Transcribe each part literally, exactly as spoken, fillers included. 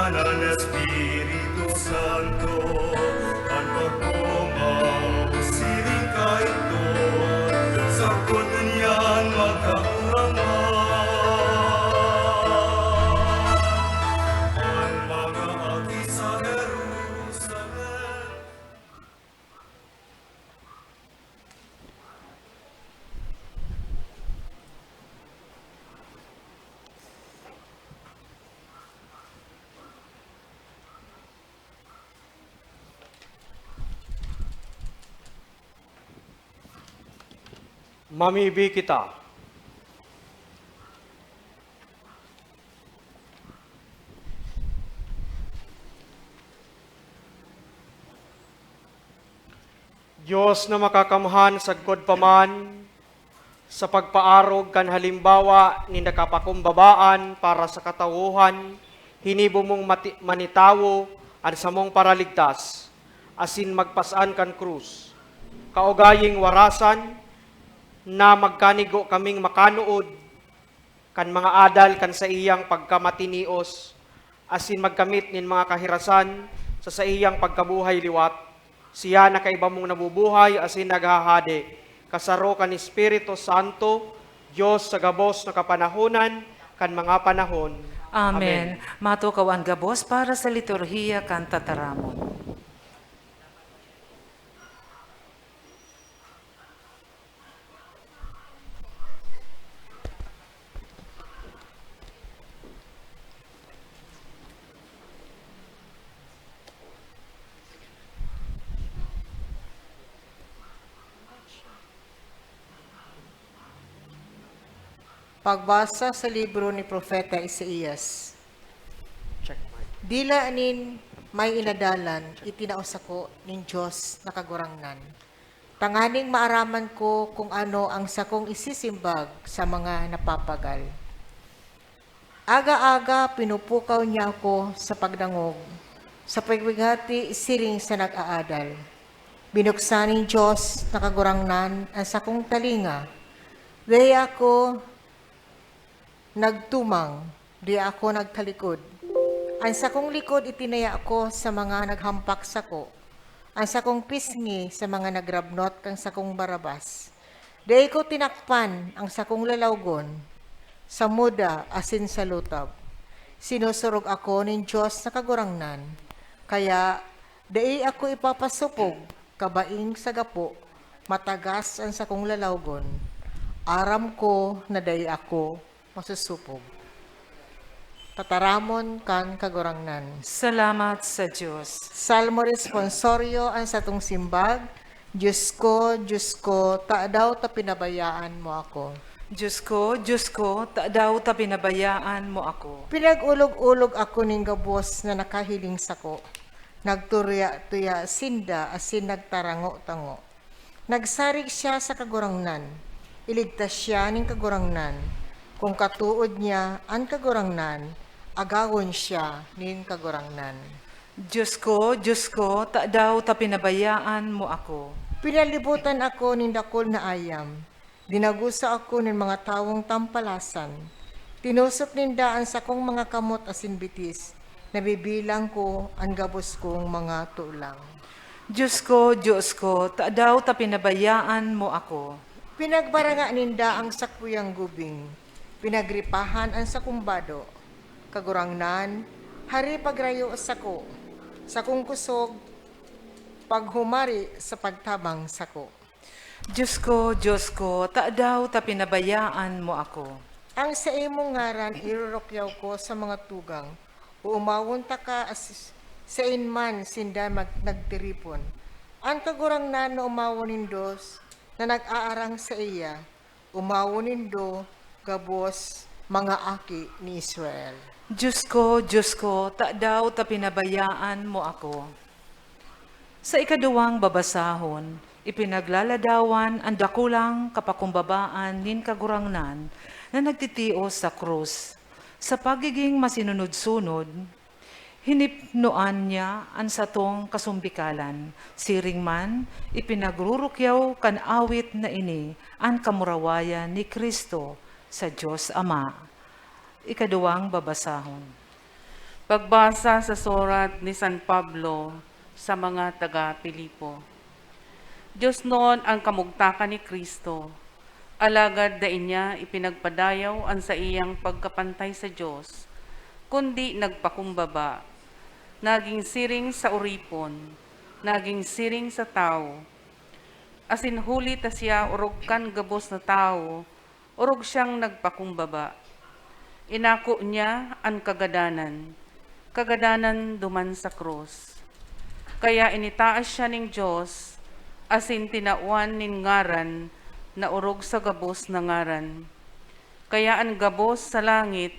An Espiritu Santo, an pagtumaw siring kaidto, sagkod ngunyan magkagurangnan. An mga aki sa Jerusalem. Mamibi kita. Dios na makakamhan, sagkod pa man sa pagpaarog kan halimbawa nin nakapakumbabaan para sa katawohan, hinibo mong mati-, manitawo an samong paraligtas, asin magpas-an kan krus. Kaugaying warasan na magkanigo kaming makanood kan mga adal kan saiyang pagkamatinios, asin magkamit nin mga kahirasan sa saiyang pagkabuhay liwat. Siya na kaiba mong nabubuhay asin naghahade, kasaro kan Espiritu Santo, Dios sa gabos na kapanahonan kan mga panahon. Amen. Amen. Matukaw an gabos para sa liturhiya kan tataramon. Pagbasa sa libro ni Propeta Isaias. Check mic. Dila nin may inadalan, itinao sako nin Dios na Kagurangnan, tanganing maaraman ko kung ano ang sakong isisimbag sa mga napapagal. Aga-aga, pinupukaw niya ako sa pagdangog, sa pagbigati siring sa nag-aadal. Binuksan nin Dios na Kagurangnan an sakong talinga. Dai ako nagtumang, dai ako nagtalikod. An sakong likod itinaya ko sa mga naghampak sako, an sakong pisngi sa mga nagrabnot kan sakong barabas. Dai ko tinakpan an sakong lalawgon sa muda asin sa lutab. Sinusurog ako nin Dios na Kagurangnan, kaya dai ako ipapasopog. Kabaing sa gapo, matagas an sakong lalawgon. Aram ko na dai ako masusopog. Tataramon kan Kagurangnan. Salamat sa Dios. Salmo Responsorio an satong simbag, Dios ko, Dios ko, tadaw ta pinabayaan mo ako? Dios ko, Dios ko, tadaw ta pinabayaan mo ako? Pinag-olog-olog ako nin gabos na nakahiling sako. Nagturuya-tuya sinda asin nagtarango-tango. Nagsarig siya sa Kagurangnan, iligtas siya nin Kagurangnan. Kun katood niya an Kagurangnan, agawon siya nin Kagurangnan. Dios ko, Dios ko, tadaw ta pinabayaan mo ako? Pinalibotan ako nin dakul na ayam. Dinagosa ako nin mga tawong tampalasan. Tinosok ninda an sakong mga kamot asin bitis. Nabibilang ko an gabos kong mga tolang. Dios ko, Dios ko, tadaw ta pinabayaan mo ako? Pinagbaranga ninda an sakuyang gubing, pinagripahan an sakong bado. Kagurangnan, hari pagrayo sako, sakong kusog, paghumari sa pagtabang sako. Dios ko, Dios ko, tadaw ta pinabayaan mo ako? Ang saimong ngaran irurukyaw ko sa mga tugang. Oomawon taka as-, saen man sinda mag-, nagtiripon. An Kagurangnan na omawon nindo na nag-aarang saiya, omawon nindo gabos, mga aki ni Israel. Dios ko, Dios ko, tadaw ta pinabayaan mo ako? Sa ikaduwang babasahon, ipinaglaladawan an dakulang kapakumbabaan nin Kagurangnan na nagtitios sa krus. Sa pagiging masinunod-sunod, hinipnoan niya an satong kasumbikalan. Siring man, ipinagrurukyaw kan awit na ini an kamurawayan ni Cristo sa Dios Ama. Ikaduwang babasahon. Pagbasa sa surat ni San Pablo sa mga taga-Filipo. Diosnon an kamugtakan ni Cristo, alagad dai niya ipinagpadayaw an saiyang pagkapantay sa Dios, kundi nagpakumbaba, nagin siring sa oripon, nagin siring sa tawo. Asin huli ta siya orog kan gabos na tawo, orog siyang nagpakumbaba. Inako niya an kagadanan, kagadanan duman sa krus. Kaya initaas siya nin Dios, asin tinawan nin ngaran na orog sa gabos na ngaran. Kaya an gabos sa langit,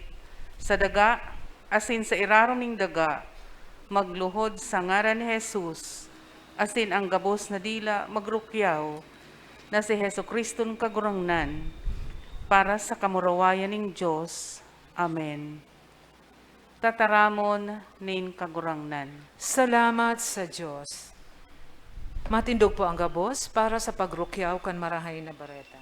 sa daga, asin sa irarom nin daga, magluhod sa ngaran ni Jesus, asin an gabos na dila magrukyaw na si Jesu-Criston Kagurangnan, para sa kamurawayan nin Dios. Amen. Tataramon nin Kagurangnan. Salamat sa Dios. Matindog po ang gabos para sa pagrukyaw kan Marahay na Bareta.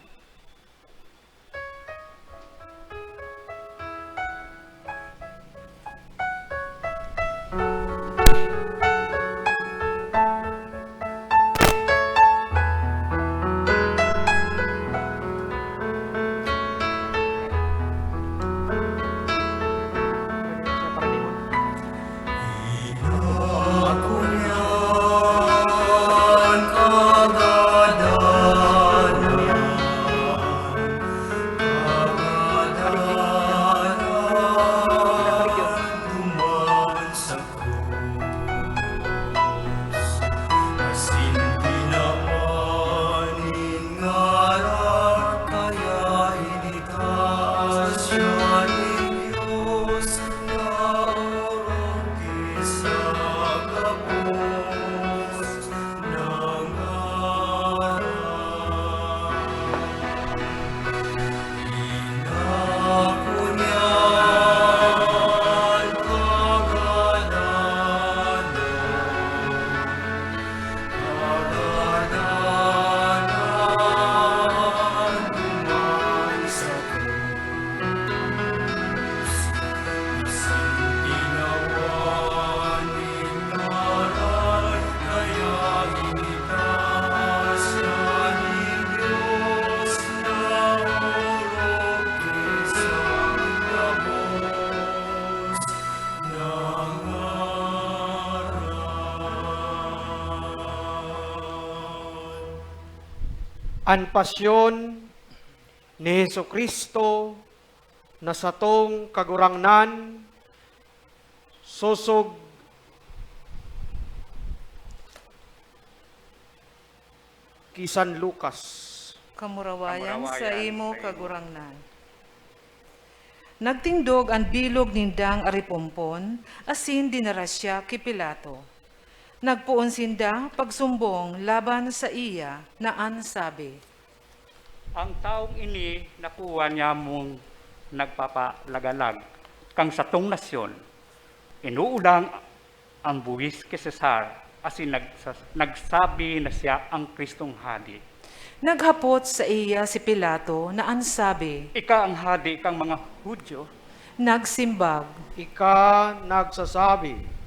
An pasyon ni Jesu-Cristo na satong Kagurangnan, sosog ki San Lucas. Kamurawayan sa imo, Kagurangnan. Nagtindog an bilog nindang aripompon, asin dinara siya ki Pilato. Nagpoon sinda pagsumbong laban saiya na an sabi, "An tawong ini nakuha niya mong nagpapalagalag kan satong nasyon. Inuulang an buhis ki Cesar, asin nagsa-, nagsabi na siya an Cristong Hadi." Naghapot saiya si Pilato na an sabi, "Ika an hadi kan mga Judio?" Nagsimbag, "Ika nagsasabi."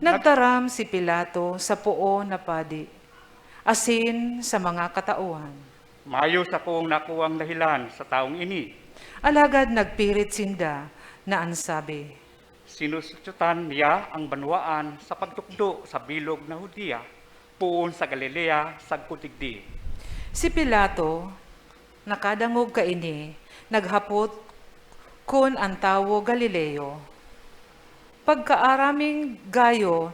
Nagtaram si Pilato sa poon na padi asin sa mga katauhan, "Mayo sakong nakuang dahelan sa tawong ini." Alagad nagpirit sinda na an sabi, "Sinusutsutan niya an banwaan sa pagtukdo sa bilog na Judea, poon sa Galilea sagkod digdi." Si Pilato, nakadangog kaini, naghapot kun an tawo Galileo. Pagkaaraming gayo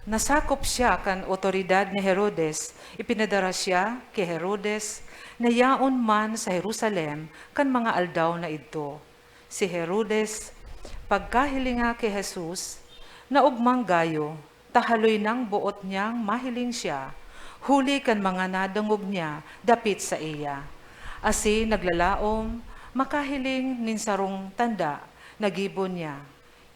nasakop siya kan awtoridad ni Herodes, ipinadara siya ki Herodes na yaon man sa Jerusalem kan mga aldaw na idto. Si Herodes, pagkahilinga ki Jesus, naogmang gayo, ta haloy nang boot niyang mahiling siya, huli kan mga nadangog niya dapit saiya. Asin naglalaom makahiling nin sarong tanda na gibo niya.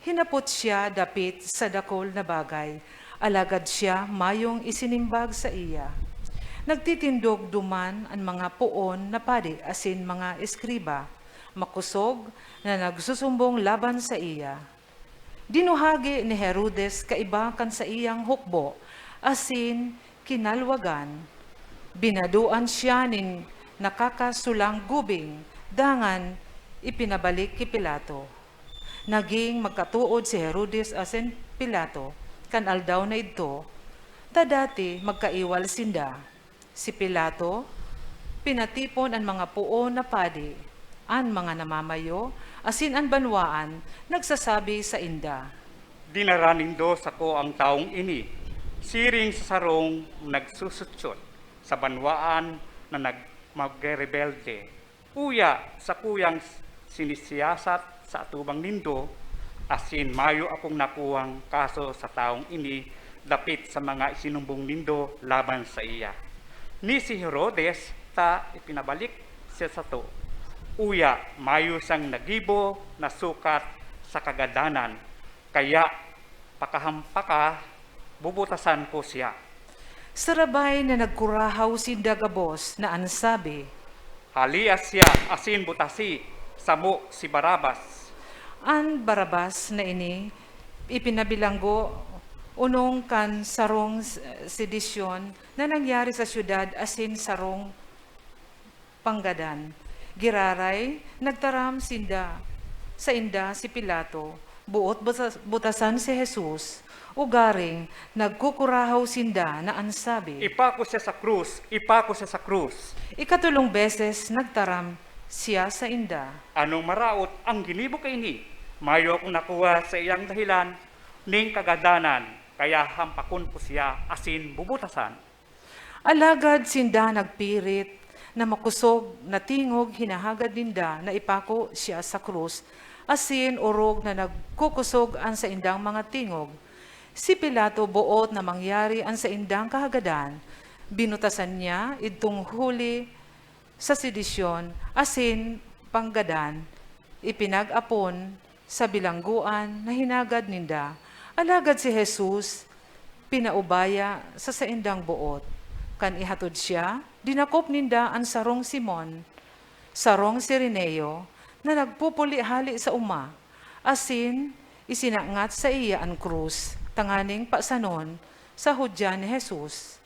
Hinapot siya dapit sa dakul na bagay, alagad siya mayong isinimbag saiya. Nagtitindog duman an mga poon na padi asin mga eskriba, makosog na nagsusumbong laban saiya. Dinuhagi ni Herodes kaiba kan saiyang hukbo, asin kinalwagan. Binadoan siya nin nakakasulang gubing, dangan ipinabalik ki Pilato. Naging magkatood si Herodes asin Pilato kan aldaw na idto, ta dati magkaiwal sinda. Si Pilato, pinatipon an mga poon na padi, an mga namamayo, asin an banwaan, nagsasabi sainda, "Dinara nindo sako an tawong ini, siring sa sarong nagsusutyot sa banwaan na nag-, magrerebelde." Uya, sakuyang sinisiyasat sa atubang nindo, asin mayo akong nakuwang kaso sa tawong ini dapit sa mga isinumbong nindo laban saiya. Ni si Herodes ta ipinabalik siya sato. Uya, mayo siyang nagibo na sukat sa kagadanan, kaya pakahampaka, bubutasan ko siya. Sarabay na nagkurahaw sinda gabos na an sabi, "Halia siya asin butasi samo si Barabas." An Barabas na ini ipinabilanggo onong kan sarong s-, sedisyon na nangyari sa syudad asin sarong panggadan. Giraray, nagtaram sinda, sainda si Pilato, boot buta-, butasan si Jesus, ugaring nagkukurahaw sinda na an sabi, "Ipako siya sa krus! Ipako siya sa krus!" Ikatolong beses, nagtaram siya sainda, "Anong maraot an ginibo kaini? Mayo akong nakuha sa iyang dahelan nin kagadanan, kaya hampakon ko siya asin bubutasan." Alagad sinda nagpirit na makosog na tingog hinahagad ninda na ipako siya sa krus, asin orog na nagkukosog an saindang mga tingog. Si Pilato boot na mangyari an saindang kahagadan, binutasan niya idtong huli sa sedisyon asin panggadan, ipinag-apon sa bilanggoan na hinagad ninda. Alagad si Jesus pinaubaya sa saindang boot. Kan ihatod siya, dinakop ninda an sarong Simon, sarong Cireneo, na nagpupuli hale sa oma, asin isinangat saiya an krus tanganing pasanon sa hudyan ni Jesus.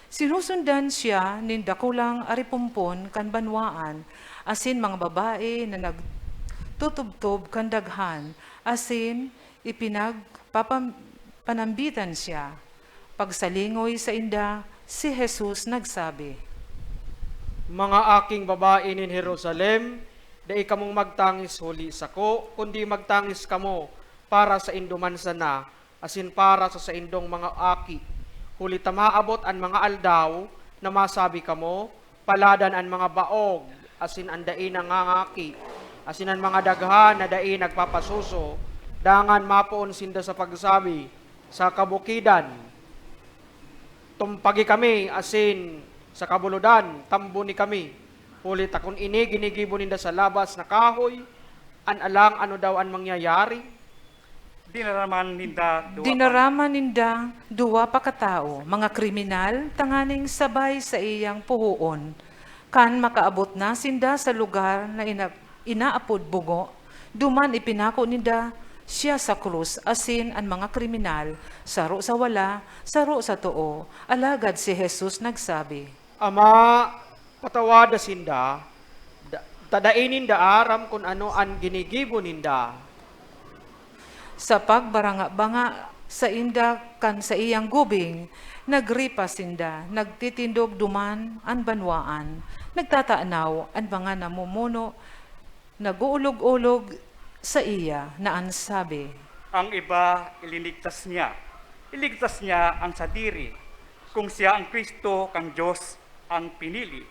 Sinusundan siya nin dakulang aripompon kan banwaan asin mga babae na nagtutubtob kan daghan, asin ipinagpapam-, panambitan siya. Pagsalingoy sainda, si Jesus nagsabi, "Mga aking babae nin Jerusalem, dai kamong magtangis huli sako, kundi magtangis kamo para saindo man sana, asin para sa saindong mga aki. Huli ta maabot an mga aldaw na masabi kamo, 'Paladan an mga baog asin an dai nangangaki, asin an mga daghan na dai nagpapasuso.' Dangan mapoon sinda sa pagsabi sa kabukidan, 'Tumpagi kami,' asin sa kabulodan, 'Tamboni kami.' Huli ta kun ini ginigibo ninda sa labas na kahoy, an alang ano daw an mangyayari?" Dinaraman ninda duwa pa Dinaraman ninda duwa pa katawo, mga kriminal, tanganing sabay saiyang puhoon. Kan makaabot na sinda sa lugar na ina-, inaapod Bungo, duman ipinako ninda siya sa krus, asin an mga kriminal, saro sa wala, saro sa too. Alagad si Jesus nagsabi, "Ama, patawada sinda, da-, ta dai ninda aram kun ano an ginigibo ninda." Sa pagbaranga-banga sainda kan saiyang gubing, nagripas sinda, nagtitindog duman an banwaan, nagtatanaw an mga namumuno, nag-uulog-olog saiya na an sabi, "Ang iba ilinigtas niya, iligtas niya an sadiri, kung siya an Cristo kan Dios, an pinili."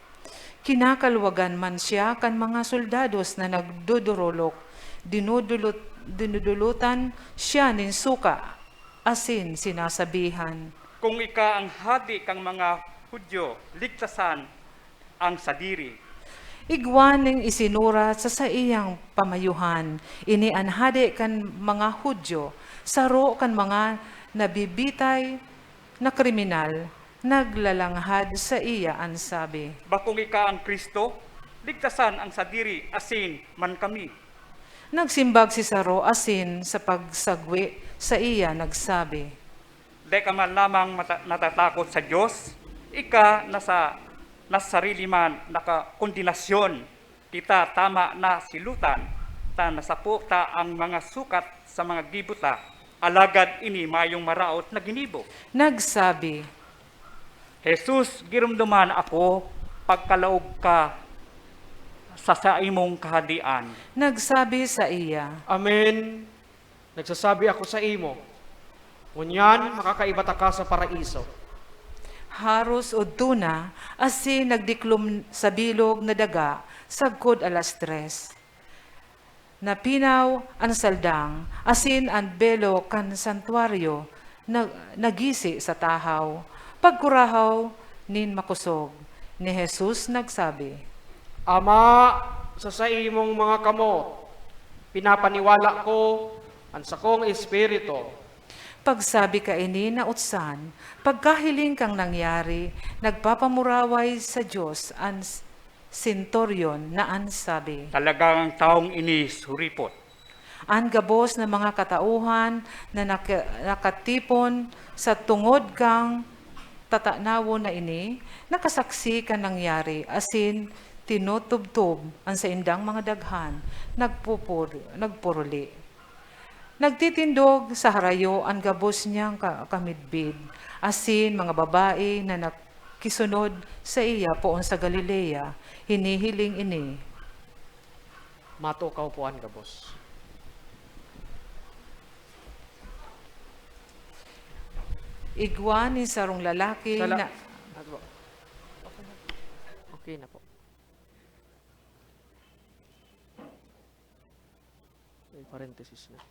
Kinakalwagan man siya kan mga soldados na nagdodorolok, dinudulot-, dinudulutan siya nin suka, asin sinasabihan, "Kung ika an hade kan mga Judio, ligtasan an sadiri." Igwa nin isinurat sa saiyang pamayuhan, "Ini an hade kan mga Judio," saro kan mga nabibitay na kriminal, naglalanghad saiya an sabi, "Bakong ika an Cristo, ligtasan an sadiri asin man kami." Nagsimbag si saro asin sa pagsagwe saiya nagsabi, "Dai ka man lamang mata-, natatakot sa Dios? Ika na sa, na sarili man naka kondenasyon. Kita tama na si lutan, ta nasapo ta ang mga sukat sa mga gibo ta. Alagad ini mayong maraot na ginibo." Nagsabi, "Jesus, giromdoman ako pagkalaog ka sa saimong kahadian." Nagsabi saiya, "Amen. Nagsasabi ako saimo, ngunyan makakaiba taka sa paraiso." Haros udto na, asin nagdiklom sa bilog na daga sagkod alas tres. Napinaw an saldang, asin an belo kan santuaryo na-, nagisi sa tahaw. Pagkurahaw nin makosog, ni Jesus nagsabi, "Ama, sa saimong mga kamot, pinapaniwala ko an sakong espiritu." Pagsabi kaini na utsan, pagkahiling kan nangyari, nagpapamuraway sa Dios an s-, senturyon na an sabi, "Talagang taong ini suripot." An gabos na mga katauhan na naka-, nakatipon sa tungod kan tatanawon na ini, nakasaksi kan nangyari, asin tinutubtob an saindang mga daghan, nagpupur-, nagpuruli. Nagtitindog sa harayo an gabos niyang ka-, kamidbid, asin mga babae na nakisunod saiya poon sa Galilea, hinihiling ini. Matukaw po an gabos. Igwa nin sarong lalaki Sala-, na ano po? Okay na po. May parenthesis na.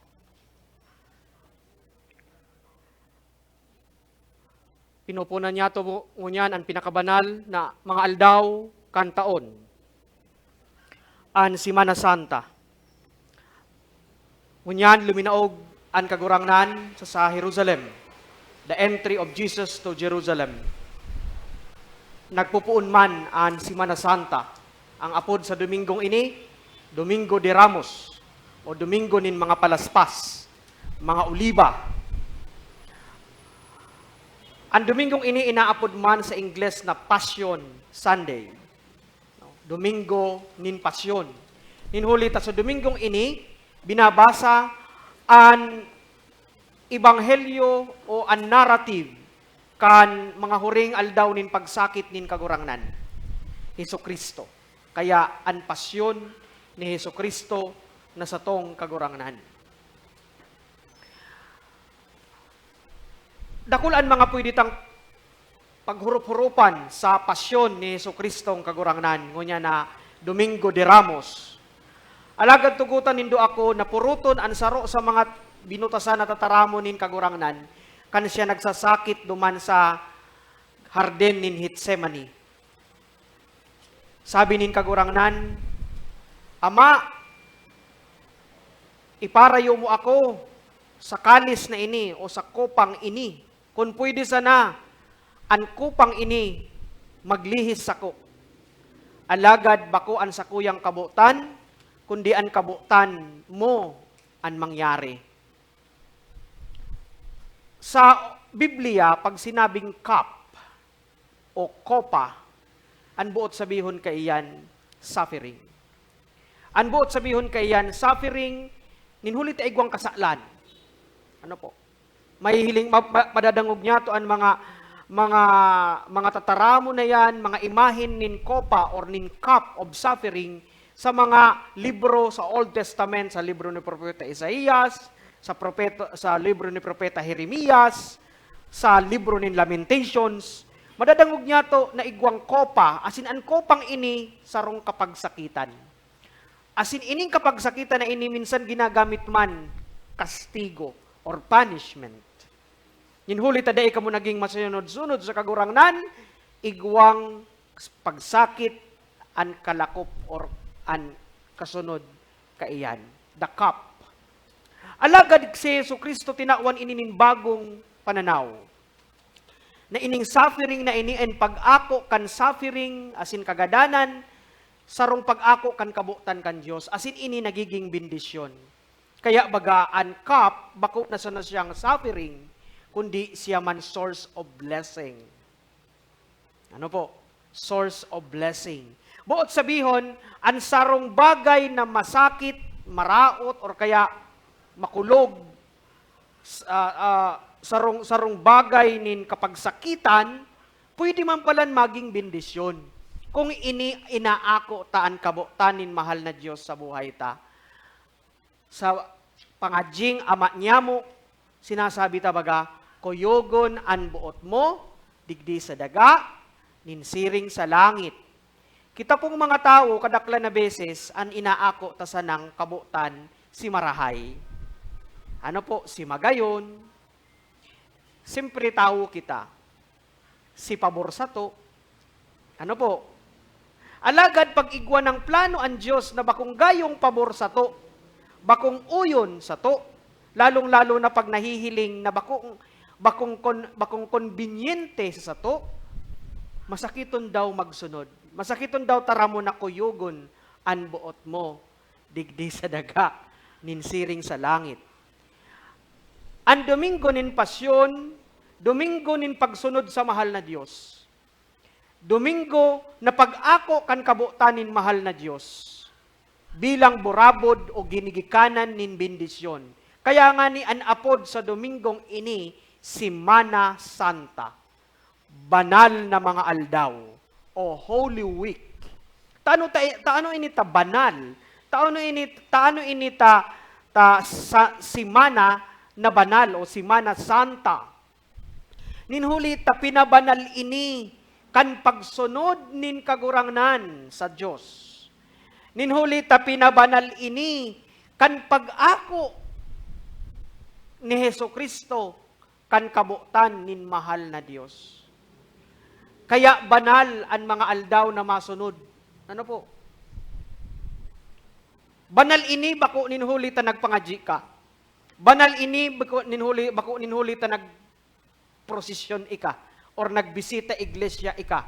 Pinoponan niyato ngunyan an pinakabanal na mga aldaw kan taon, an Semana Santa. Ngunyan, luminaog an Kagurangnan sa, sa Jerusalem, the entry of Jesus to Jerusalem. Nagpupoon man an Semana Santa. Ang apod sa Domingong ini, Domingo de Ramos, o Domingo nin mga palaspas, mga oliba. An Domingong ini inaapod man sa Ingles na Passion Sunday, no? Domingo nin Pasyon. Nin huli ta sa Domingong ini, binabasa an ebanghelyo o an narrative kan mga huring aldaw nin pagsakit nin Kagurangnan, Jesu-Cristo. Kaya an pasyon ni Jesu-Cristo na satong Kagurangnan. Dakul an mga pwede tang paghurop-huropan sa pasyon ni Jesu-Cristong Kagurangnan, ngunyan na Domingo de Ramos. Alagad tugotan nindo ako na puroton an saro sa mga binutasan na tataramon nin Kagurangnan kan siya nagsasakit duman sa Hardin nin Getsemani. Sabi nin Kagurangnan, "Ama, iparayo mo ako sa kalis na ini o sa kopang ini. Kun pwede sana, an kopang ini maglihis sako. Alagad bako an sakuyang kabotan, kundi an kabotan mo an mangyari." Sa Biblia, pag sinabing cup o kopa, an boot sabihon kaiyan, suffering. An boot sabihon kaiyan, suffering, nin huli ta igwang kasalan. Ano po? Mahihiling, ma-, ma-, madadangog niyato an mga, mga, mga tataramon na yan, mga imahen nin kopa or nin cup of suffering sa mga libro sa Old Testament, sa libro ni Propeta Isaias, sa propeta, sa libro ni Propeta Jeremias, sa libro nin Lamentations. Madadangog niyato na igwang kopa, asin an kopang ini sarong kapagsakitan. Asin ining kapagsakitan na ini minsan ginagamit man kastigo or punishment. Nin huli ta dai kamo naging masunod-sunod sa Kagurangnan, igwang pagsakit an kalakop or an kasunod kaiyan, the cup. Alagad si Jesu-Cristo tinawan ini nin bagong pananaw, na ining suffering na ini an pag-ako kan suffering asin kagadanan sarong pag-ako kan kabotan kan Dios, asin ini nagiging bendisyon. Kaya baga, an cup, bako na sana siyang suffering, kundi siya man source of blessing. Ano po? Source of blessing. Boot sabihon, an sarong bagay na masakit, maraot, or kaya makulog, s-, ah, ah, sarong, sarong bagay nin kapagsakitan, pwede man palan maging bendisyon kung ini inaako ta an kabotan nin mahal na Dios sa buhay ta. Sa pangadjing Ama niyamo, sinasabi ta baga, "Kuyogon an boot mo digdi sa daga, nin siring sa langit." Kita pong mga tawo, kadaklan na beses, an inaako ta sanang kabotan si marahay. Ano po? Si magayon. Siyempre, tawo kita. Si pabor sato. Ano po? Alagad pag igwa ng plano an Dios na bakong gayong pabor sato, bakong uyon sato, lalong-lalo na pag nahihiling na bakong, bakong kon-, bakong konbinyente sa sato, masakiton daw magsunod. Masakiton daw taramon na kuyogon an boot mo digdi sa daga nin siring sa langit. An Domingo nin Pasyon, Domingo nin pagsunod sa mahal na Dios. Domingo na pag-ako kan kabotan nin mahal na Dios bilang burabod o ginigikanan nin bendisyon. Kaya ngani an apod sa Domingong ini, Semana Santa, banal na mga aldaw, o Holy Week. Taano ta, taano ini ta banal? Taano ini, taano ini ta, ta sa, semana na banal o Semana Santa? Nin huli ta pinabanal ini kan pagsunod nin Kagurangnan sa Dios. Nin huli ta pinabanal ini kan pag-ako ni Jesu-Cristo kan kabotan nin mahal na Dios. Kaya banal an mga aldaw na masunod. Ano po? Banal ini bako nin huli ta nagpangadji ka. Banal ini bako nin huli, bako nin huli ta nagprosesyon ika or nagbisita iglesia ika.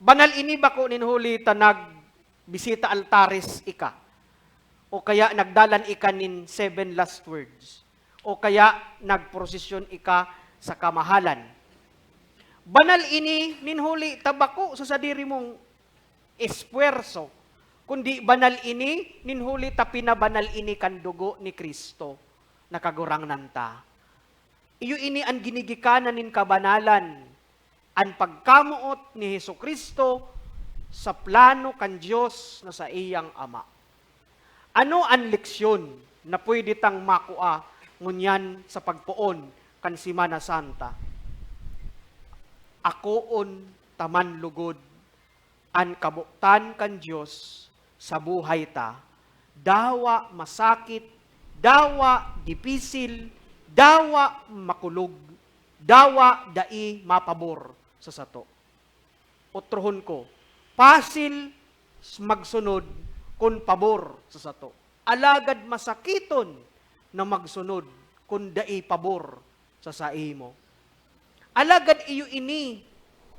Banal ini bako nin huli ta nagbisita altares ika. O kaya nagdalan ika nin seven last words. O kaya nagprosesyon ika sa kamahalan. Banal ini nin huli ta bako sa sadiri mong espuwerso, kundi banal ini nin huli ta pinabanal ini kan dugo ni Cristo na Kagurangnan ta. Iyo ini an ginigikanan nin kabanalan, an pagkamoot ni Jesu-Cristo sa plano kan Dios na saiyang Ama. Ano an leksyon na pwede tang makua ngunyan sa pagpoon kan Semana Santa? Akoon ta man lugod an kabotan kan Dios sa buhay ta, dawa masakit, dawa dipisil, dawa makulog, dawa dai mapabor sa sato. Otrohon ko, pasil magsunod kun pabor sa sato. Alagad masakiton na magsunod kun dai pabor sa saimo. Alagad iyo ini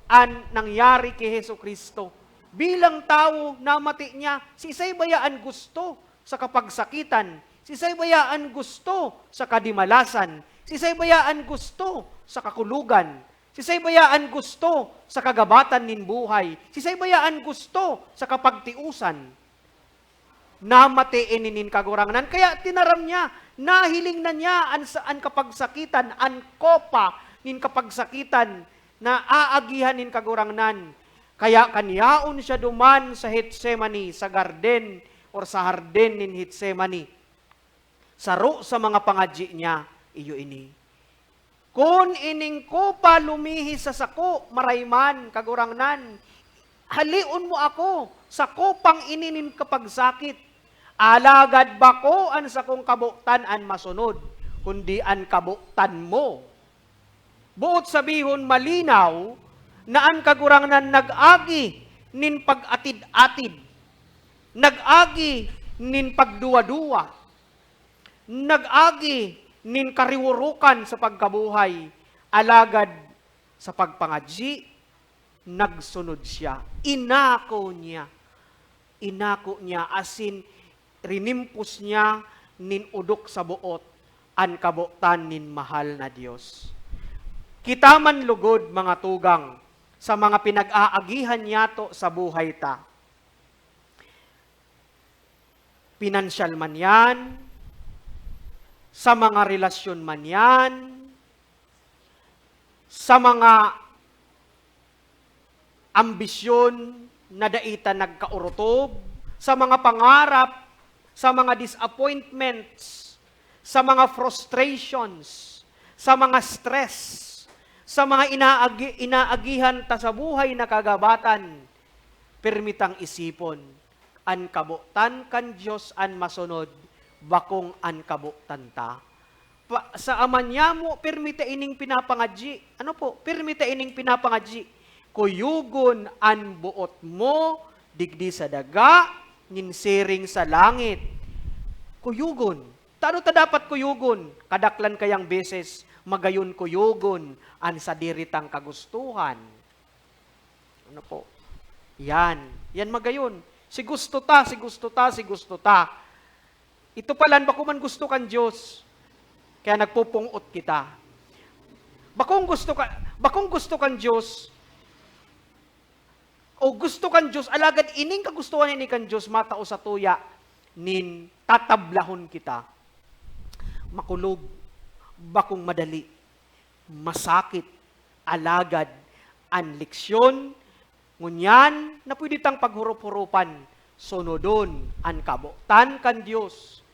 an nangyari ki Jesu-Cristo. Bilang tawo, namati niya, siisay baya an gusto sa kapagsakitan? Siisay baya an gusto sa kadimalasan? Siisay baya an gusto sa kakulogan? Siisay baya an gusto sa kagabatan nin buhay? Siisay baya an gusto sa kapagtiosan? Namati ini nin Kagurangnan, kaya tinaram niya, nahiling na niya an sa, an kapagsakitan, an kopa nin kapagsakitan na aagihan nin Kagurangnan. Kaya kan yaon siya duman sa Getsemani, sa garden, or sa hardin nin Getsemani. Saro sa mga pangadji niya, iyo ini. Kun ining kopa lumihi sa sako, maray man, Kagurangnan, haleon mo ako sa kopang ini nin kapagsakit. Alagad bako an sakong kabotan an masunod, kundi an kabotan mo. Boot sabihon, malinaw na an Kagurangnan nag-agi nin pag-atid-atid, nag-agi nin pagduwa-duwa, nag-agi nin kariworokan sa pagkabuhay, alagad sa pagpangadji, nagsunod siya. Inako niya. inako niya, asin rinimpos niya nin odok sa boot an kabotan nin mahal na Dios. Kita man lugod, mga tugang, sa mga pinag-aagihan niyato sa buhay ta. Pinansyal man yan, sa mga relasyon man yan, sa mga ambisyon na dai ta nagkaorotob, sa mga pangarap, sa mga disappointments, sa mga frustrations, sa mga stress, sa mga inaagi-, inaagihan ta sa buhay na kagabatan, pirmi tang isipon, an kabotan kan Dios an masunod, bakong an kabotan ta. Pa, sa Ama niyamo, pirmi ta ining pinapangadyi. Ano po? Pirmi ta ining pinapangadyi. Kuyogon an boot mo digdi sa daga, nin siring sa langit. Kuyogon. Tano ta dapat kuyogon? Kadaklan kayang beses, magayon kuyogon an sadiri tang kagustuhan. Ano po? Yan. Yan magayon. Si gusto ta, si gusto ta, si gusto ta. Ito palan, bako man gusto kan Diyos. Kaya nagpupung-ot kita. Bakong gusto ka, bakong gusto kan Diyos, o gusto kan Diyos, alagad ining kagustuhan ini kan Diyos, matao sa tuya nin tatablahon kita. Makulog, bakong madali, masakit, alagad an leksyon ngunyan na pwede tang paghurup-hurupan, sunodon an kabotan kan Dios.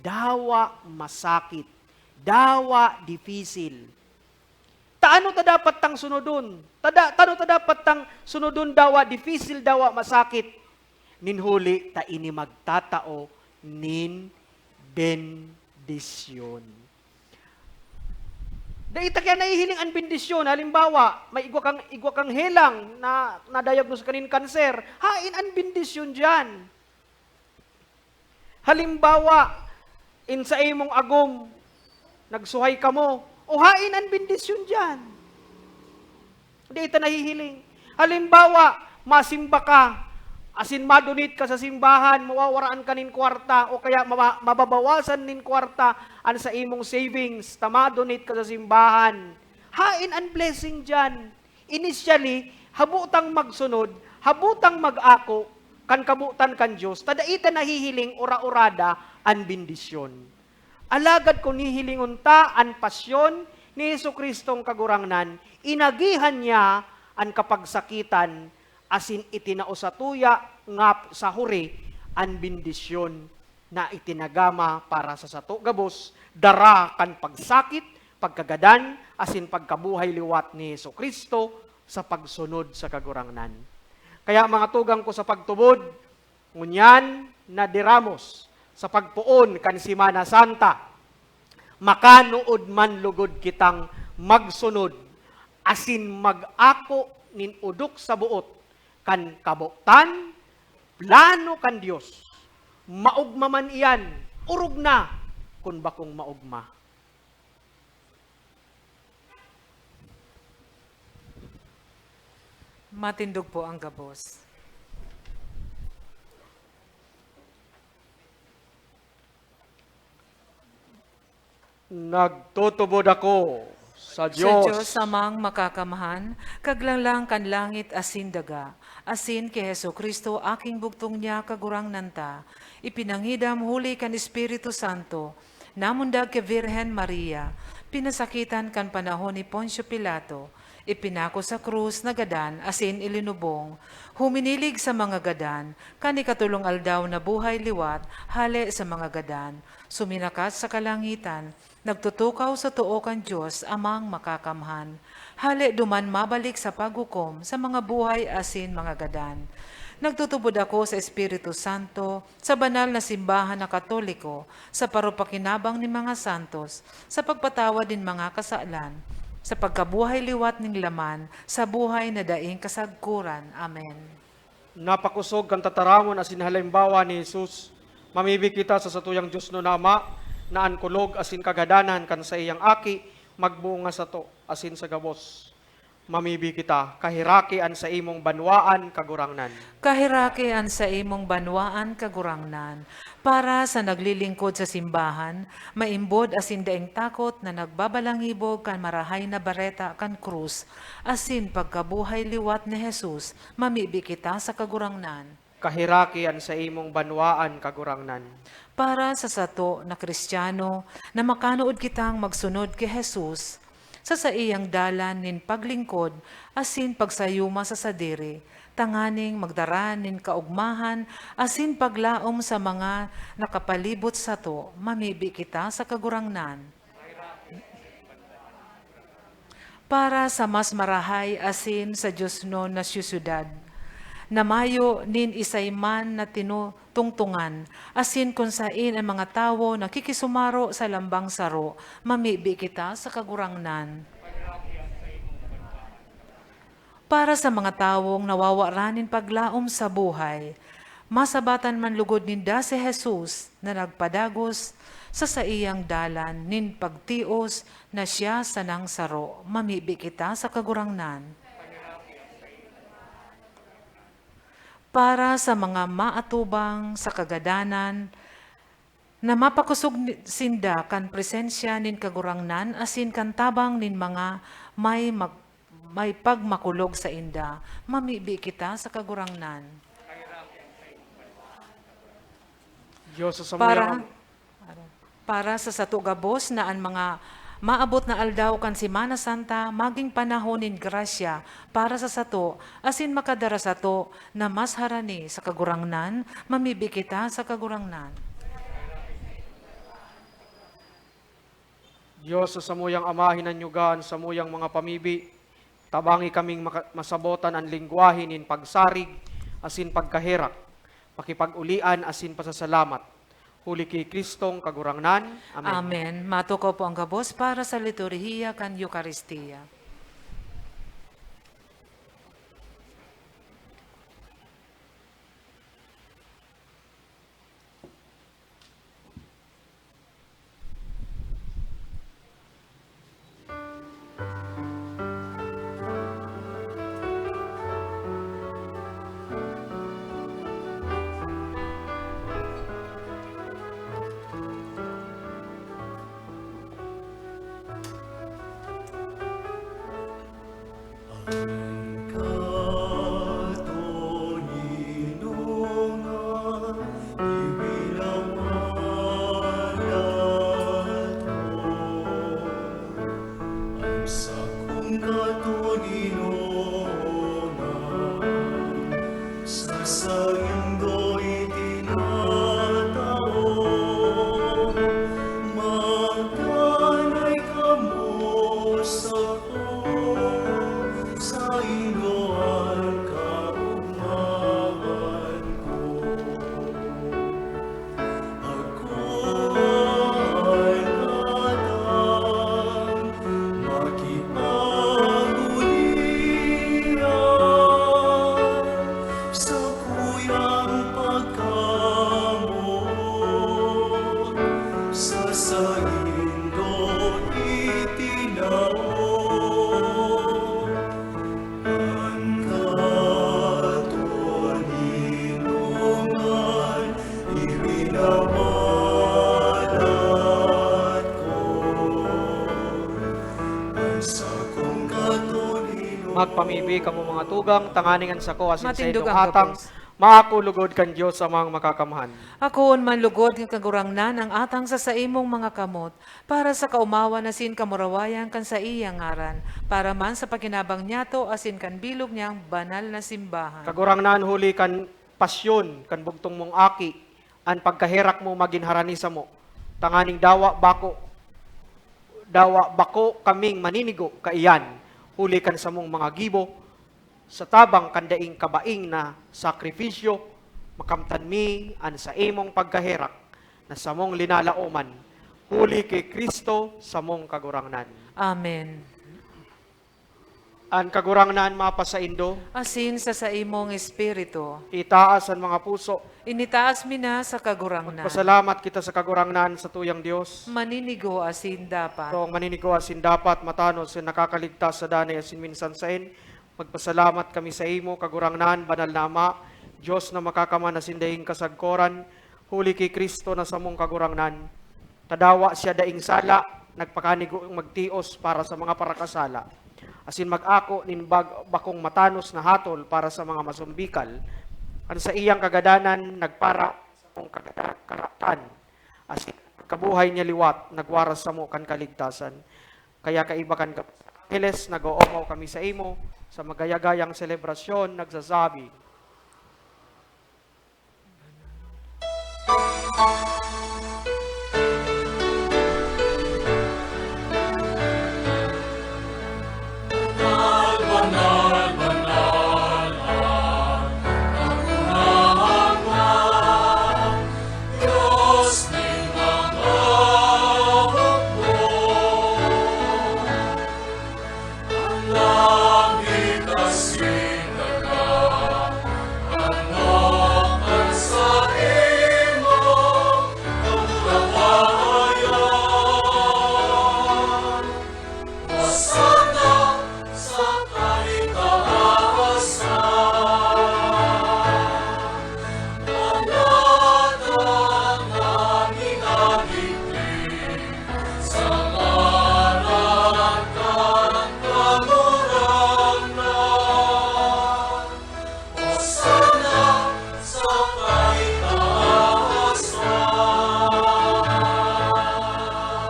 Dawa masakit, dawa difisil. Taano ta dapat tang sunodon? Tada, taano ta dapat tang sunodon, dawa difisil, dawa masakit? Nin huli ta ini magtatao nin bendisyon. Dai ta kaya nahihiling an bendisyon. Halimbawa, may igwa kang, igwa kang helang na na-diagnose ka nin kanser. Hain an bendisyon diyan? Halimbawa, in sa imong agom, nagsuhay kamo. O hain an bendisyon diyan? Dai ta nahihiling. Halimbawa, masimba ka, asin ma-donate ka sa simbahan, mawawaraan ka nin kwarta, o kaya maba-, mababawasan nin kwarta an sa imong savings, ta ma-donate ka sa simbahan. Hain an blessing diyan? Initially, habo tang magsunod, habo tang mag-ako kan kabotan kan Dios, ta dai ta nahihiling ora-orada an bendisyon. Alagad kun hihilingon ta an pasyon ni Jesu-Cristong Kagurangnan, inagihan niya an kapagsakitan asin itinao sa tuya nga sa huri an bendisyon na itinagama para sa sato gabos, dara kan pagsakit, pagkagadan, asin pagkabuhay liwat ni Jesu-Cristo sa pagsunod sa Kagurangnan. Kaya, mga tugang ko sa pagtubod, ngunyan na diramos sa pagpoon kan Semana Santa, makanuod man lugod kitang magsunod asin mag-ako nin odok sa boot kan kabotan, plano kan Dios. Maogma man iyan, orog na kun bakong maogma. Matindog po ang gabos. Nagtutubod ako sa Sa Dios. Dios Amang Makakamhan, Kaglanglang kan langit asin daga, asin ki Jesu-Cristo, aking bugtong niya, Kagurangnan ta, ipinangidam huli kan Espiritu Santo, namundag ki Birhen Maria, pinasakitan kan panahon ni Poncio Pilato, ipinako sa krus, nagadan, asin ilinubong, huminilig sa mga gadan, kan ikatolong aldaw nabuhay liwat hale sa mga gadan, suminakat sa kalangitan, nagtutukaw sa too kan Dios Amang Makakamhan. Hale duman mabalik sa paghukom sa mga buhay asin mga gadan. Nagtutubod ako sa Espiritu Santo, sa banal na simbahan na Katoliko, sa parupakinabang nin mga santos, sa pagpatawad nin mga kasalan, sa pagkabuhay liwat nin laman, sa buhay na daing kasagkoran. Amen. Napakosog kan tataramon asin halimbawa ni Jesus, mamibi kita sa satuyang diosnon na Ama, na an kulog asin kagadanan kan saiyang Aki magbunga sato asin sa gabos. Mamibi kita, kaheraki an saimong banwaan, Kagurangnan. Kaheraki an saimong banwaan, Kagurangnan. Para sa naglilingkod sa simbahan, maimbod asin daing takot na nagbabalangibog kan Marahay na Bareta kan krus asin pagkabuhay liwat ni Jesus, mamibi kita sa Kagurangnan. Kaheraki an saimong banwaan, Kagurangnan. Para sa sato na Cristiano, na makanood kitang magsunod ki Jesus, sa saiyang dalan nin paglingkod asin pagsayuma sa sadiri, tanganing magdara nin kaogmahan asin paglaom sa mga nakapalibot sato, mamibi kita sa Kagurangnan. Para sa mas marahay asin sa diosnon na syosiyedad, na mayo nin isay man na tinutungtongan, asin kun saen an mga tawo nakikisumaro sa lambang saro, mamibi kita sa Kagurangnan. Para sa mga tawong nawawaran nin paglaom sa buhay, masabatan man lugod ninda si Jesus na nagpadagos sa saiyang dalan nin pagtios na siya sanang saro, mamibi kita sa Kagurangnan. Para sa mga maatubang sa kagadanan, na mapakosog ni- sinda kan presensya nin Kagurangnan asin kan tabang nin mga may mag- may pagmakulog sainda. Mamibi kita sa Kagurangnan. Diyos sa samuyang Para, para sa sato gabos na an mga maabot na aldaw kan Semana Santa magin panahon nin grasya para sa sato asin makadara sato na mas harani sa Kagurangnan, mamibi kita sa Kagurangnan. Dios sa samuyang ama, hinanyuga an samuyang mga pamibi, tabangi kaming maka- masabotan an lengwahe nin pagsarig asin pagkaherak, pakipag-ulian asin pasasalamat. Huli ki Cristong Kagurangnan. Amen. Amen. Matukaw po ang gabos para sa liturhiya kan Eukaristia. Magpamibi kamo, mga tugang, tanganing an sako asin sa Matindog indong ang atang gabos. Maako lugod kan Dios Amang Makakamhan. Akoon man lugod kan Kagurangnan ang atang sa saimong mga kamot, para sa kaomawan asin kamurawayan kan saiyang ngaran, para man sa pakinabang niyato asin kan bilog niyang banal na simbahan. Kagurangnan, huli kan pasyon kan bugtong mong Aki, an pagkaherak mo magin harani samo, tanganing dawa bako, dawa bako kaming maninigo kaiyan, huli kan samong mga gibo, sa tabang kan daing kabaing na sakrifisyo, makamtan mi an saimong pagkaherak na samong linalaoman, huli ki Cristo samong Kagurangnan. Amen. An Kagurangnan mapasaindo. Asin sa saimong espiritu. Itaas an mga puso. Initaas mi na sa Kagurangnan. Magpasalamat kita sa Kagurangnan, sa tuyang Dios. Maninigo asin dapat. Tong maninigo asin dapat, matanos, asin nakakaligtas sa danay asin minsan saen. Magpasalamat kami sa imo, Kagurangnan, Banal na Ama, Dios na makakaman asin daing kasagkoran, huli ki Cristo na samong Kagurangnan. Tadawa siya daing sala, nagpakanigo magtios para sa mga parakasala, asin mag-ako nin bag-, bakong matanos na hatol para sa mga masumbikal. Kan saiyang kagadanan, nagpara sa samong kagada-, karatan, asin kabuhay niya liwat, nagwaras samo kan kaligtasan. Kaya kaiba kan gabos na angheles, nag-oomaw kami sa imo sa magayagayang selebrasyon, nagsasabi,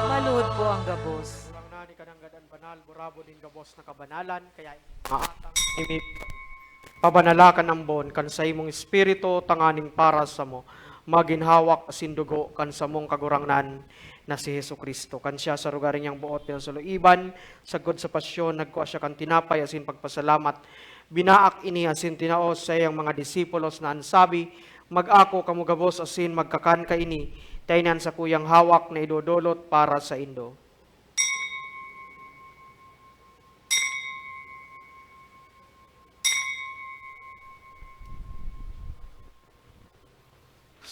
Maluhod po ang gabos. Kagurangnan, ika nanggad an banal, burabod nin gabos na kabanalan, kaya mga atang inimip, pabanala kan ambon kan saimong Espiritu tanganing para samo magin hawak asin dugo kan samong Kagurangnan na si Jesu-Cristo. Kan siya sa lugar niyang boot pinasaloiban, sagkod sa pasyon, nagkua siya kan tinapay asin pagpasalamat, binaak ini asin tinao sa saiyang mga disipulos na an sabi, "Mag-ako kamo gabos asin magkakan kaini, ta ini an sakuyang hawak na idodolot para saindo."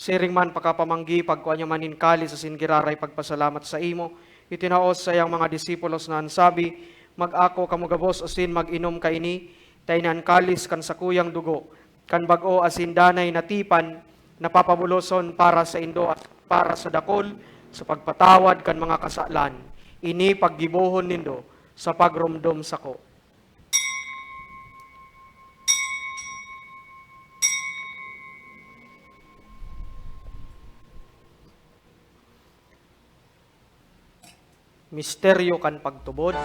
Siring man pakapamanggi, pagkua niya man nin kalis asin giraray pagpasalamat saimo, itinao sa saiyang mga disipulos na an sabi, "Mag-ako kamo gabos asin mag-inom kaini, ta ini an kalis kan sakuyang dugo, kan bag-o asin danay na tipan, na papabuloson para saindo at para sa dakul sa pagpatawad kan mga kasalan. Ini paggibohon nindo sa pagromdom sako." Misteryo kan pagtubod.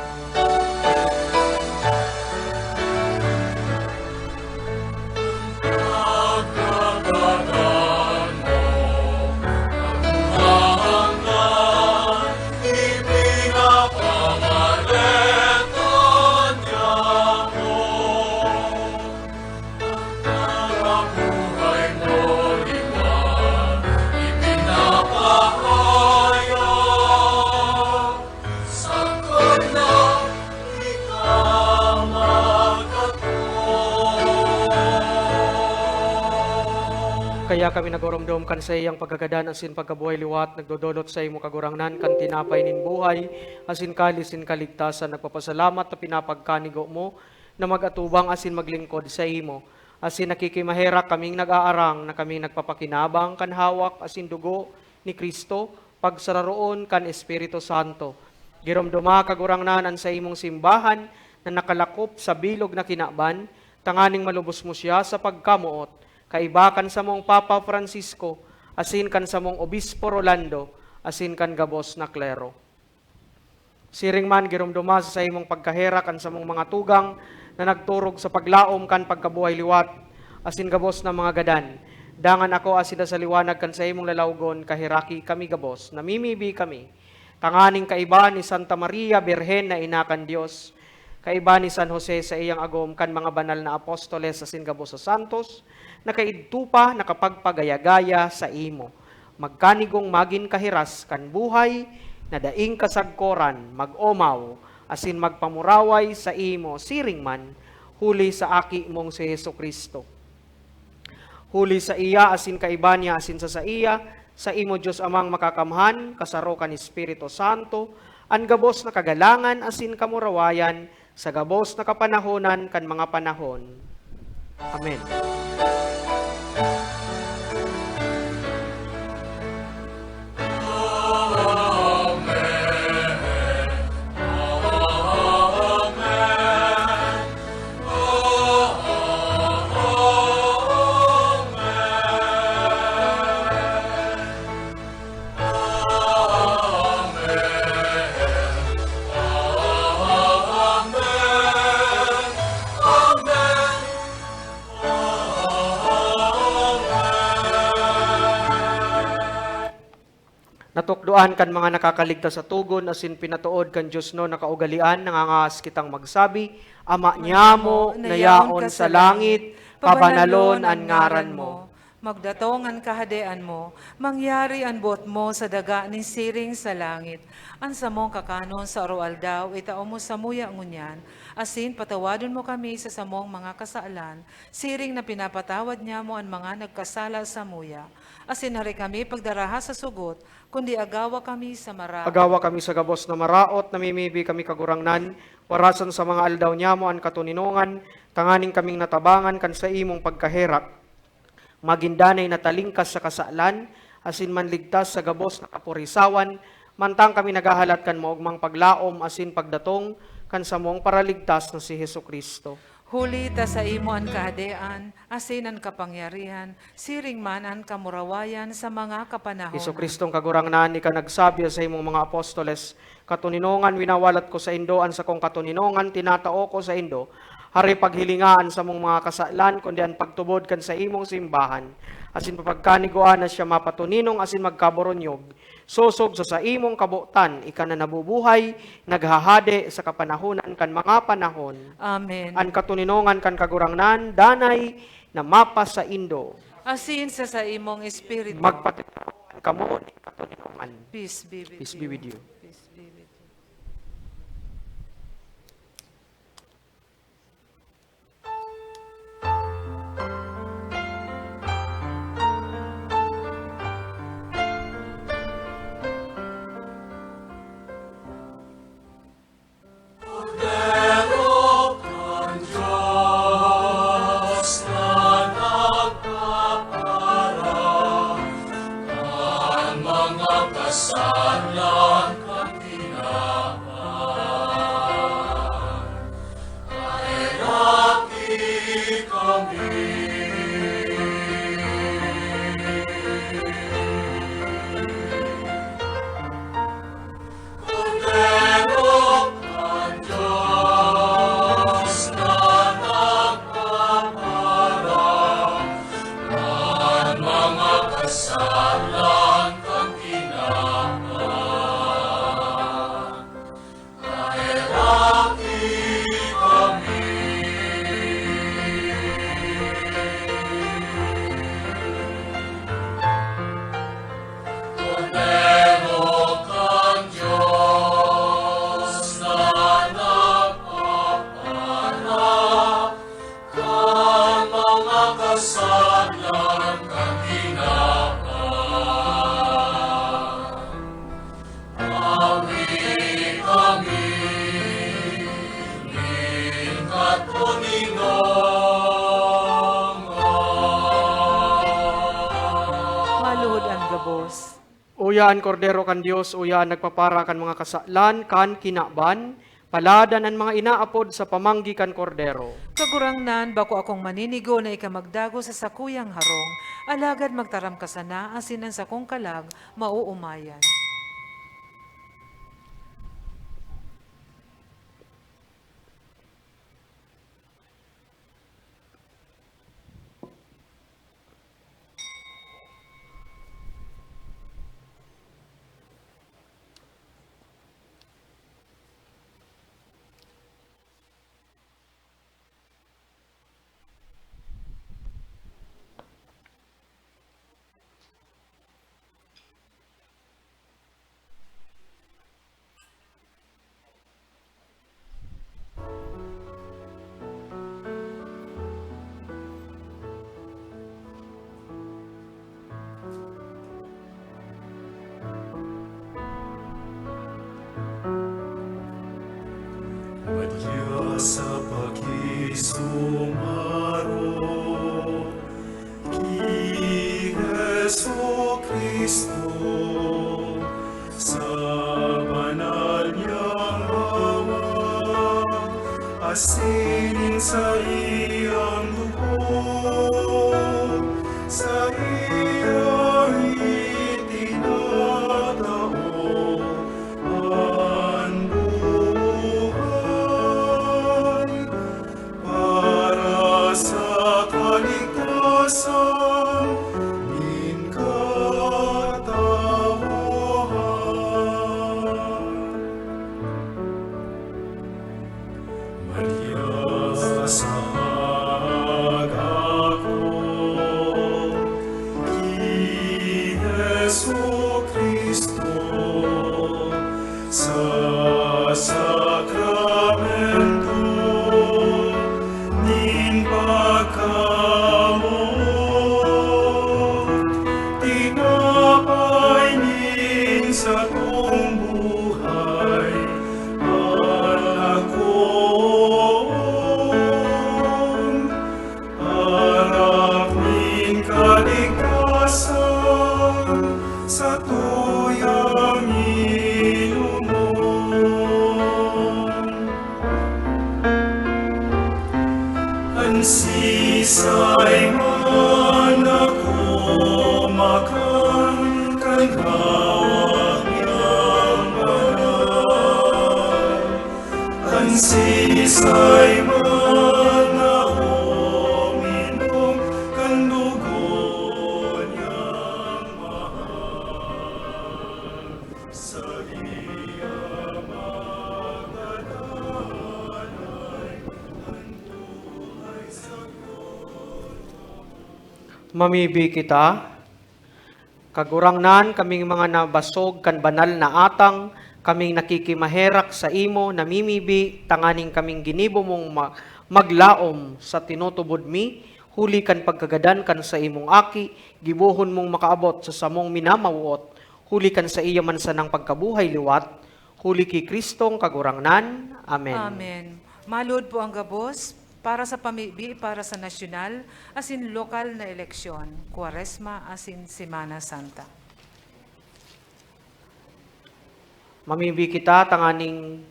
Kaya kami nagoromdom kan saiyang pagkagadan asin pagkabuhay liwat, nagdodolot saimo, Kagurangnan, kan tinapay nin buhay asin kalis nin kaligtasan, nagpapasalamat ta pinapagkanigo mo na mag-atubang asin maglingkod saimo. Asin nakikimaherak kaming nag-aarang na kaming nagpapakinabang kan hawak asin dugo ni Cristo, pagsararoon kan Espiritu Santo. Giromdoma, Kagurangnan, an saimong simbahan na nakalakop sa bilog na kinaban, tanganing malubos mo siya sa pagkamoot, kaiba kan samong Papa Francisco, asin kan samong Obispo Rolando, asin kan gabos na klero. Siring man, giromdoma sa saimong pagkaherak an samong mga tugang na nagturog sa paglaom kan pagkabuhay liwat asin gabos na mga gadan. Dangan ako asin sa liwanag kan saimong lalawgon, kaheraki kami gabos, namimibi kami, tanganing kaiba ni Santa Maria, Birhen na ina kan Dios, kaiba ni San Jose sa iyang agom, kan mga banal na apostoles asin gabos na santos, na kaidto pa nakapagpagaya-gaya saimo, magkanigong magin kahiras kan buhay na daing kasagkoran, mag-omaw asin magpamuraway saimo siring man, huli sa Aki mong si Jesu-Cristo. Huli saiya asin kaiba niya asin sa saiya, saimo Dios Amang Makakamhan, kasaro kan Espiritu Santo, an gabos na kagalangan asin kamurawayan sa gabos na kapanahonan kan mga panahon. Amen. Natukdoan kan mga nakakaligtas sa togon asin pinatood kan Dios no na kaugalean, nangangahas kitang magsabi, Ama niamo na yaon sa langit, pabanalon an ngaran mo. Magdatong an Kahadean mo, mangyari an boot mo sa daga nin siring sa langit. An samong kakanon sa aroaldaw, itao mo samuya ngunyan, asin patawadon mo kami sa samong mga kasalan, siring na pinapatawad niamo an mga nagkasala samuya. Asin hare kami pagdaraha sa sugot, kundi agawa kami sa maraot. Agawa kami sa gabos na maraot, namimibi kami, Kagurangnan, warasan sa mga aldaw niamo an katoninongan, tanganing kaming natabangan kan saimong pagkaherak. Magin danay na talingkas sa kasalan, asin manligtas sa gabos na kapurisawan, mantang kami naghahalat kan maogmang paglaom asin pagdatong kan samong Paraligtas na si Jesu-Cristo. Huli ta saimo an Kahadean, asin an kapangyarihan, siring man an kamurawayan sa mga kapanahonan. Jesu-Cristong Kagurangnan, ika nagsabi sa imong mga apostoles, Katoninongan, winawalat ko saindo an sakong katoninongan, tinatao ko saindo, hare paghilinga an samong mga kasalan, kundi an pagtubod kan saimong simbahan, asin papagkanigua na siya mapatoninong asin magkaboronyog, sosog sa saimong kabotan, ika na nabubuhay, naghahade sa kapanahonan kan mga panahon. Amen. An katoninongan kan Kagurangnan, danay na mapasaindo. Asin sa saimong espiritu. Magpatinawan kamo nin katoninongan. Peace be with you. Peace be with you. Peace be with you. Kordero kan Dios na nagpapara kan mga kasalan kan tinawan. Kaheraki kami. Kordero kan Dios na nagpapara kan mga kasalan kan tinawan. Kaheraki kami. Kordero kan Dios na nagpapara kan mga kasalan kan tinawan. Awi kami nin katoninongan. Maluhod an gabos. Uya an Kordero kan Dios, uya an nagpapara kan mga kasalan kan kinaban, paladan an mga inaapod sa pamanggi kan Kordero. Kagurangnan, bako akong maninigo na ika magdagos sa sakuyang harong, alagad magtaram ka sana asin an sakong kalag maoomayan. Madya sa pakisumaron ki Jesu-Cristo, sa banal niyang hawak asin saiyang dugo, saiya itinatao an buhay para sa kaligtasan nin katawohan. Madya sa aga ko ki Jesu-Cristo, sa sakramento nin pagkamoot, tinapay nin satong buhay, palakoon, arak nin kaligtasan, satuyang inomon. An siisay man na kumakan kan hawak niyang banal, an siisay man na uminom kan dugo niyang mahal, saiya magdadanay an buhay sagkod. Mamibi kita. Kagurangnan, kaming mga nabasog kan banal na atang, kaming nakikimaherak saimo, namimibi, tanganing kaming ginibo mong ma-, maglaom sa tinutubod mi, huli kan pagkagadan kan saimong Aki, gibohon mong makaabot sa samong minamawot, huli kan saiya man sanang pagkabuhay liwat, huli ki Cristong Kagurangnan. Amen. Amen. Malud po ang gabos para sa pamibi, para sa nasyonal asin lokal na eleksyon, Kwaresma asin Semana Santa. Mamibi kita tanganing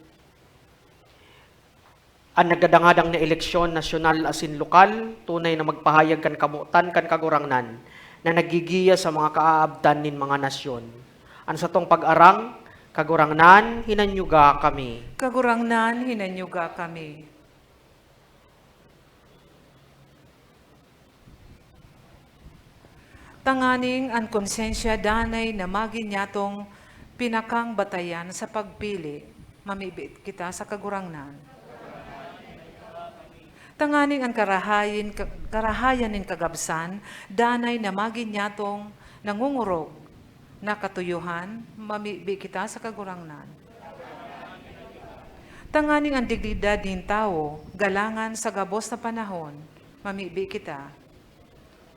an nagdadangadang na eleksyon nasyonal asin lokal tunay na magpahayag kan kamotan kan Kagurangnan na naggigiya sa mga kaaabtan nin mga nasyon. An satong pag-arang, Kagurangnan, hinanyuga kami. Kagurangnan, hinanyuga kami. Tanganing an konsyensya danay na magin niyatong pinakang batayan sa pagpili, mamibi kita sa Kagurangnan. Tanganing an karahayin, ka-, karahayan nin kagabsan danay na magin niyatong nangongorog na katuyohan, mamibi kita sa Kagurangnan. Tanganing an dignidad nin tawo galangan sa gabos na panahon, mamibi kita.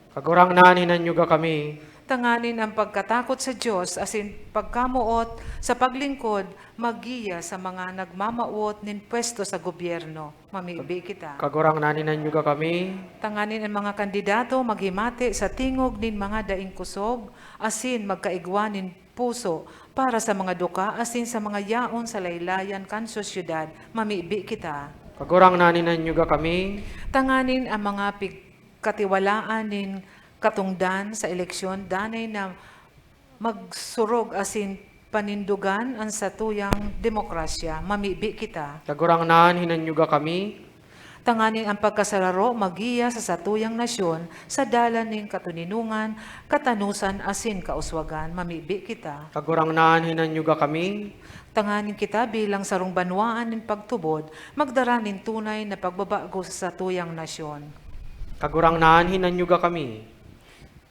Kagurangnan, hinanyuga kami. Tanganing an pagkatakot sa Dios asin pagkamoot sa paglingkod maggiya sa mga nagmamawot nin pwesto sa gobyerno, mamibi kita. Kagurangnan, hinanyuga kami. Tanganing an mga kandidato maghimati sa tingog nin mga daing kusog asin magkaigwa nin puso para sa mga duka asin sa mga yaon sa laylayan kan sosyedad, mamibi kita. Kagurangnan, hinanyuga kami. Tanganing an mga pigkatiwalaan nin katongdan sa eleksyon danay na magsurog asin panindogan an satuyang demokrasya, mamibi kita. Kagurangnan, hinanyuga kami. Tanganing an pagkasararo maggiya sa satuyang nasyon sa dalan nin katoninongan, katanosan asin kauswagan, mamibi kita. Kagurangnan, hinanyuga kami. Tanganing kita bilang sarong banwaan nin pagtubod, magdara nin tunay na pagbabago sa satuyang nasyon. Kagurangnan, hinanyuga kami.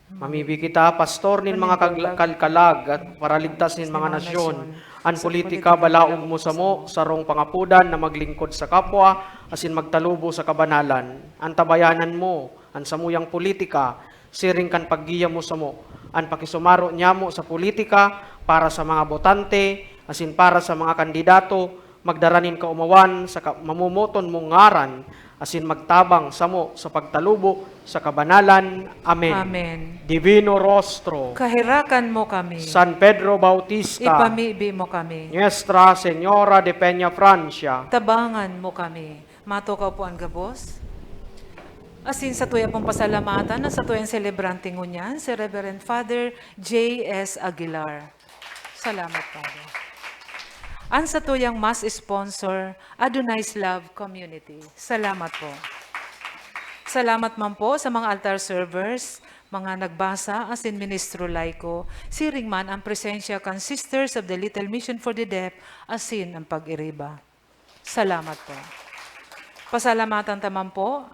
Mamibi kita, pastor nin mga kag-, kalkalag at paraligtas nin mga nasyon. An politika, balaog mo samo, sarong pangapodan na maglingkod sa kapwa asin magtalubo sa kabanalan. Antabayanan mo an samuyang politika, siring kan paggiya mo samo. An pakisumaro nyamo sa politika para sa mga botante asin para sa mga kandidato, magdara nin kaomawan sa ka-, mamomoton mong ngaran, asin magtabang samo sa pagtalubo sa kabanalan. Amen. Amen. Divino Rostro. Kaherakan mo kami. San Pedro Bautista. Ipamibi mo kami. Nuestra Señora de Peña Francia. Tabangan mo kami. Matukaw po an gabos. Asin satuya pong pasalamatan an satuyang selebrante ngunyan, si Reverend Father J S Aguilar. Salamat, Father. An satuyang mass sponsor, Adonai's Love Community. Salamat po. Salamat man po sa mga altar servers, mga nagbasa, asin ministro laiko, siring man ang presensya kan Sisters of the Little Mission for the Deaf, asin ang pag-iriba. Salamat po. Pasalamatan ta man po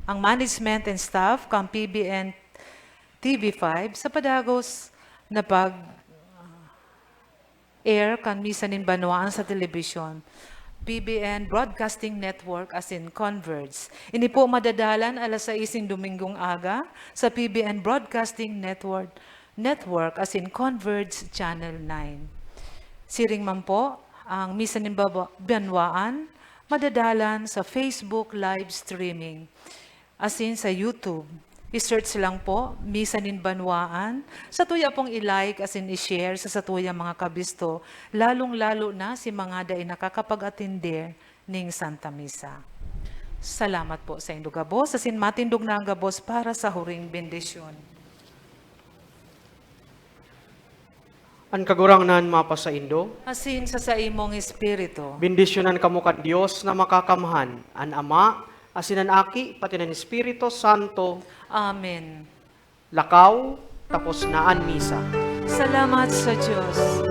ang management and staff kan P B N T V five sa padagos na pag-air kan Misa nin Banwaan sa telebisyon, P B N Broadcasting Network asin Converge. Ini po madadalan alas sais nin Domingong aga sa P B N Broadcasting Network, Network asin Converge Channel nine. Siring man po, ang Misa nin Baba-, Banwaan madadalan sa Facebook live streaming asin sa YouTube. I-search lang po, Misa nin Banwaan. Satuya pong i-like asin i-share sa satuyang mga kabisto, lalong-lalo na si mga dai nakakapag-atender ning Santa Misa. Salamat po saindo gabos, asin matindog na an gabos para sa huring bendisyon. An Kagurangnan mapasaindo. Asin sa saimong espiritu. Bendisyonan kamo kan Dios na Makakamhan, an Ama, asin an Aki, pati an Espiritu Santo. Amen. Lakaw, tapos na an misa. Salamat sa Dios.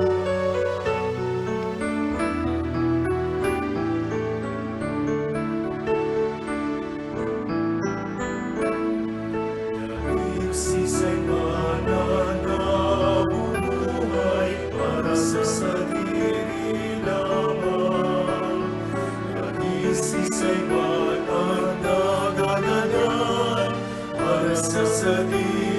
Dahil si Simon na nabubuhay para sa sadiri lamang. Dahil si Simon na nagagadan para sa sadiri